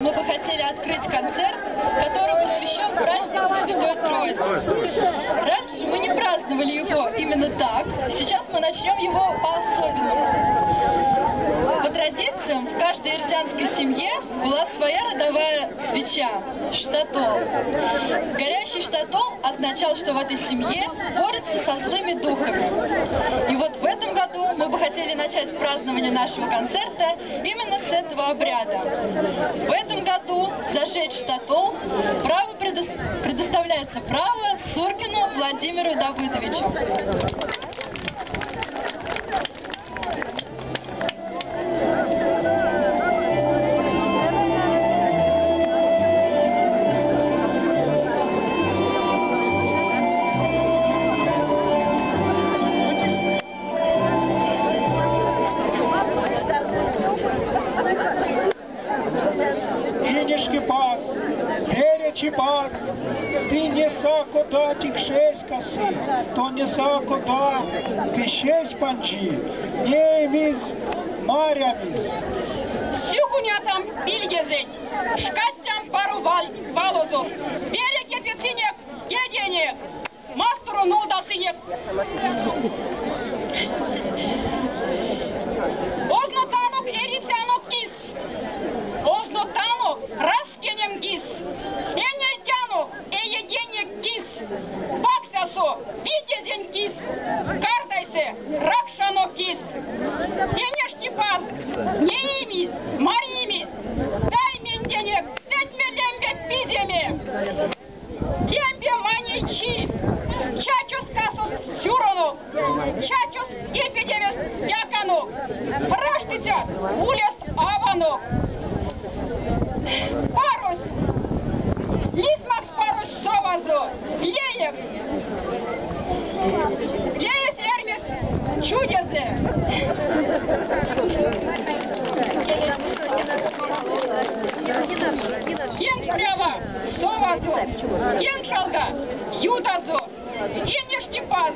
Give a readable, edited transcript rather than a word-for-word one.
мы бы хотели открыть концерт, который посвящен празднику Святой Троицы. Раньше мы не праздновали его именно так, сейчас мы начнем его по-особенному. По традициям, в каждой эрзянской семье была своя родовая свеча – штатол. Горящий штатол означал, что в этой семье борются со злыми духами. И вот в этом году мы бы хотели начать празднование нашего концерта именно с этого обряда. В этом году зажечь штатол право предоставляется право Суркину Владимиру Давыдовичу. Инешкипаз, Веречипаз, ты не сако тикшеськасы, то не сако да кишесь панчи, не миз марямиз. Сюкунятам пильгезеть, шкаттям пару валозот, береге пецинек, кеденек, мастеру нолдасынек. Ознотанок эрицянок кис, ознотанок раскенем кис, энельтянок эеденек кис, паксясо видезень кис, кардайсе ракшанок кис, Энешкипаз, неимись, маримись, дай менденек, сетме лембет пиземе, лембе маничи, чачус касус сюронок, чачус кепедемес дяканок, раштицят улест аванок, парус, лисмакс парус совазо, леекс, леес эрмис чудезе. Кенг прява, совазо, кенг шалга, ютазо, Инешкипаз,